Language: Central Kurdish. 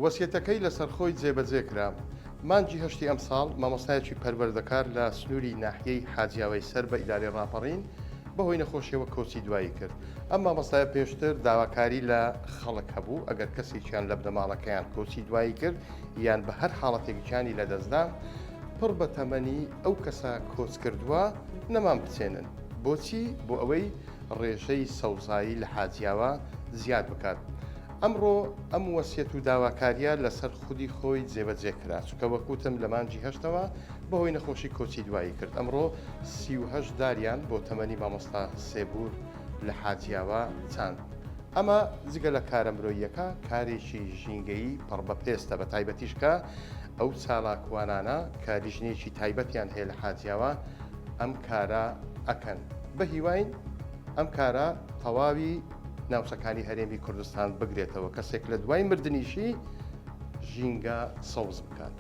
وەسیەتەکەی لەسەر خۆی جێبەجێ کرا. مانگی هەشتی ئەمساڵ مامۆستایەکی پەروەردەکار لە سنووری ناحیەی حاجیاوەی سەر بە ئیدارەی ڕاپەڕین بەهۆی نەخۆشیەوە کۆچی دوایی کرد. ئەم مامۆستایە پێشتر داواکاری لە خەڵک هەبوو ئەگەر کەسێکیان لە بنەماڵەکەیان کۆچی دوایی کرد یان بە هەر حاڵەتێک گیانی لەدەستدا پڕ بە تەمەنی ئەو کەسە کۆچکردووە نەمام بچێنن. بۆچی؟ بۆ ئەوەی ڕێژەی سەوزایی لە حاجیاوە زیاد بکات. ئەمڕۆ ئەم وەسیەت و داواکارییە لەسەر خودی خۆی جێبەجێ کرا، چونکە وەک وتم لە مانگی هەشتەوە بەهۆی نەخۆشی کۆچی دوایی کرد. ئەمڕۆ 38 داریان بۆ تەمەنی مامۆستا سێبوور لە حاجیاوە چاند. ئەمە جگە لە کارە مرۆییەکە، کارێکی ژینگەیی پڕ بە پێستە، بە تایبەتیش کە ئەو چالاکوانانە کە لیژنەیەکی تایبەتیان هەیە لە حاجیاوە ئەم کارە ئەکەن. بە هیواین ئەم کارە تەواوی ناوچەکانی هەرێمی کوردستان بگرێتەوە، کەسێک لە دوای مردنیشی ژینگە سەوز بکات.